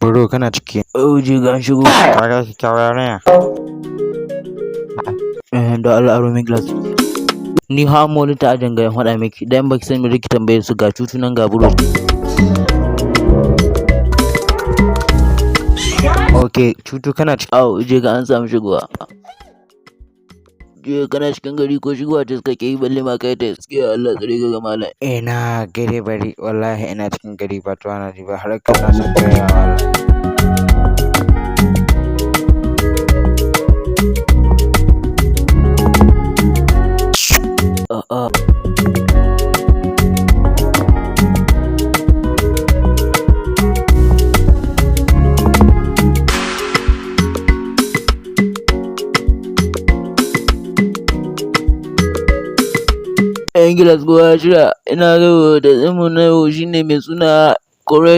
Bro, kana ciki? Oh, je ga an shigo. Ka ga kyakkyawar yarinya? Eh, da Allah aro min glass. Ni ha monitor ajin ga yan faɗa miki. Dan baki sani ba, ki tambaye su. Ga cutu nan, ga buro. Ok, cutu, kana ciki? Au, je ga an samu shigowa. Je kana cikin gari ko shigowa ta kake yi balle ma kai ta gaskiya. Allah tsare ka ga malam. Ina gari, bari, wallahi ina cikin gari ba tuwa na ba har ka na san kai ya wala. A'a. Yan gilas, kowa ya shirya? Ina ga da mu na yau shine mai suna correct.